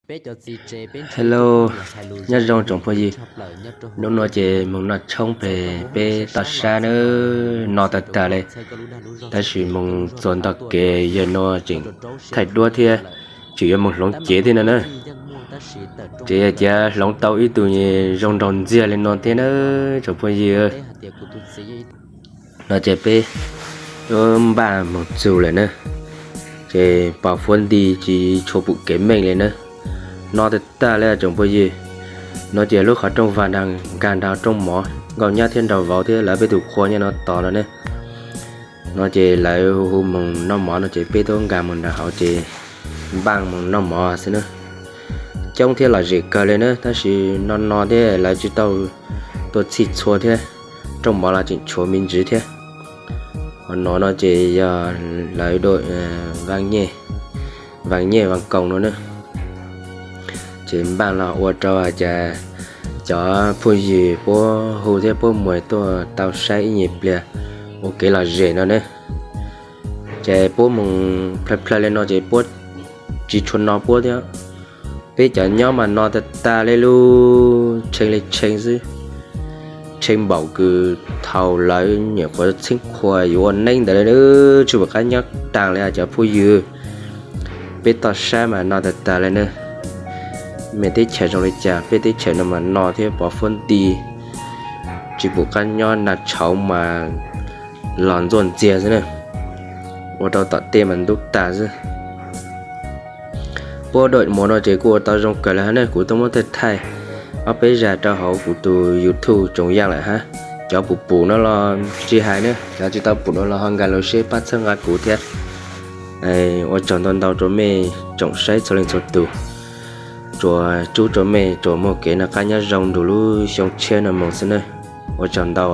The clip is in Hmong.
Hello, nyob zoo tsoom phooj ywg. Hnub no ces moog noj tshoob peg peb toj sab nawb, no tag tag le, tab sis moog txuas ntog kev yog no tseem thaij duab thiab, tseem yuav moog hloov cev thiab no na. Ces yog cav hloov tau ib tug zoo nraug ntxiag li no thiab na tsoom phooj ywg. No ces peb yuav npaj moog txug lawm na, ces pos fuab nti tsis tshua pum kev meej li na. No tag tag le tsoom phooj ywg. No ces lub qhov rooj vag nrag nkag nrag rooj mov, nkauj nyab thiab nraug vauv thiab lawv peb tug qhua nyob no tos no ne. No ces lawv hu moog noj mov no ces peb tub nkag moog nrag hauv ces npaj moog noj mov xwb na. Coob thiab lom zem kawg li na, tab sis no no thiab lawv tsis tau tuaj txhij txhua thiab, rooj mov los tseem tshuav me ntsis thiab. Qhov no no ces yog lawv dua Vaaj Nyej, Vaaj Koos no na. Ces npaj los ua rau has cas cov phooj ywg puab hu thiab puab muag tuaj tau saib ib nyuag pliag ua kev lom zem no ne. Ces puab moog plawg plawg li no ces puab tsis tshua no puab thiab. Peb cov nyob mas no tag tag le lub tshee le tshee xwb. Tshee npaum kws thaum lawv nyuam qhuav txheeb qhua yuav ua neeb ntawd le, tsis pum qab nyob taag le cov phooj ywg. Peb toj sab mas no tag tag le ne. Mej teb chaws zoo li cas peb teb chaws no mas no thiab, pos fuab nti, tsis pum qab nyob, nag tshauv mas los ntxuaj ntxiag xwb na. Ua rau tom tej mas ntub tag xwb. Puab dua mus no ces kuj ua tau zoo kawg lawm hab ne, kuv tub muab thaij thaij ob peb zag rau hauv kuv tus YouTube tsoom yaaj lawm hab. Cov pum pum no los tsis hais ne, cov tsis tau pum no los ho nkag lug seb pab txhawb nqa kuv thiab. Ua tsaug ntau ntau rua mej tsoom saib txhua leej txhua tug, tsuas tsub rua mej tsuas muaj kev noj qab nyob zoo nrug lub xyoo tshiab no moog xwb na. Ua tsaug ntau.